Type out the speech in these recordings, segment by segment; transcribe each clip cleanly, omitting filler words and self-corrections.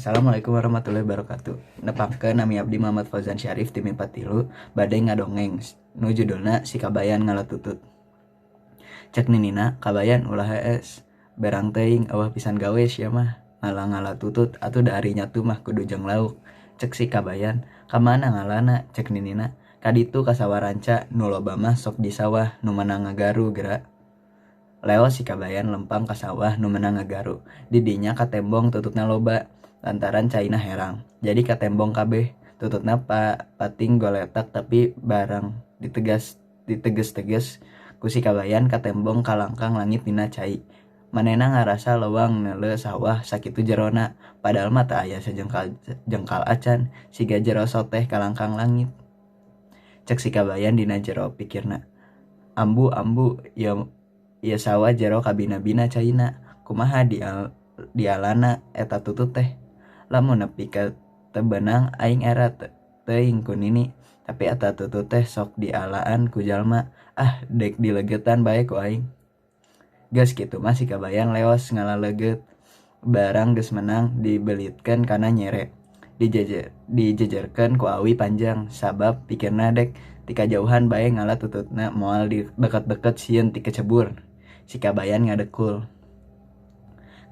Assalamualaikum warahmatullahi wabarakatuh. Nepangkeun, nami abdi Muhammad Fauzan Syarif ti MIPA 3, bade ngadongeng nu judulna Si Kabayan Ngala Tutut. Cek ninina, "Kabayan, ulah hees. Berang teuing, euweuh pisan gawe sia mah. Ngala-ngala tutut atuh, da ari nyatu mah kudu jeung lauk." Cek si Kabayan, "Ka mana ngalana?" Cek ninina, "Ka ditu, ka sawah ranca, nu loba mah sok di sawah nu meunang ngagaru geura." Leos si Kabayan lempang ka sawah nu meunang ngagaru. Di dinya katembong tututna loba lantaran caina herang. Jadi katembong kabeh. Tututna pating goletak, tapi barang ditegas diteges-teges ku si Kabayan, katembong kalangkang langit dina cai. Manehna ngarasa lewang neuleu sawah sakitu jerona, padahal mah teu aya sajengkal jengkal acan, siga jero soteh kalangkang langit. Cek si Kabayan dina jero pikirna, "Ambu, ambu, ieu ieu sawah jero kabina-bina caina. Kumaha dialana eta tutut teh? Lamun nepi ka teu beunang, aing era teuing ku nini. Tapi eta tutut teh sok dialaan ku jalma. Ah, dek dileugeutan bae ku aing." Geus kitu mah si Kabayan leos ngala leugeut. Barang geus meunang, dibelitkeun kana nyere. Dijejerkeun ku awi panjang, sabab pikirna dek ti kajauhan bae ngala tututna, moal di deket-deket sieun ti kecebur. Si Kabayan ngadekul.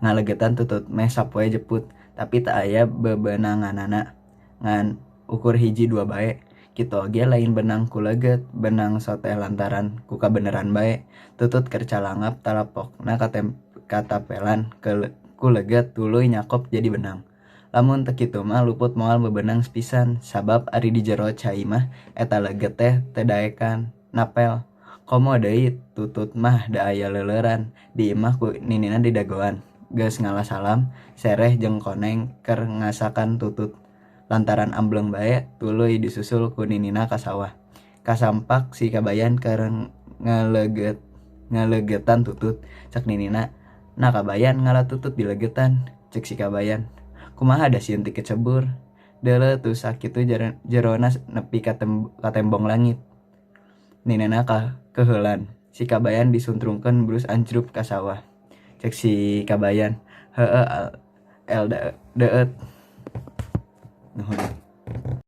Ngaleugeutan tutut meh sapoe jeput, tapi teu aya bebenanganana, ngan ukur hiji dua bae. Kitu oge lain beunang ku leugeut, beunang soteh lantaran ku kabeneran bae. Tutut keur calangap, talapokna katapelan ku leugeut, tuluy nyakop jadi benang. Lamun teu kitu mah luput moal bebenang pisan, sabab ari di jero cai mah eta leugeut teh teu daekan napel. Komo deui tutut mah da aya leuleuran. Di imah ku ninina didagoan. Geus ngala salam, Sereh jeung Koneng keur ngasakan tutut. Lantaran ambleung bae, tuluy disusul ku ninina ka sawah. Kasampak si Kabayan keur ngaleugeutan tutut. Cek ninina, "Nah, Kabayan, ngala tutut dileugeutan." Cek si Kabayan, "Kumaha, da sieun ti kecebur? Deuleu tuh, sakitu jerona nepi ka tembong langit." Ninina keheulan. Si Kabayan disuntrungkeun brus anjrup ka sawah. Cek si Kabayan, "Heueuh, el deueut." Nuhun.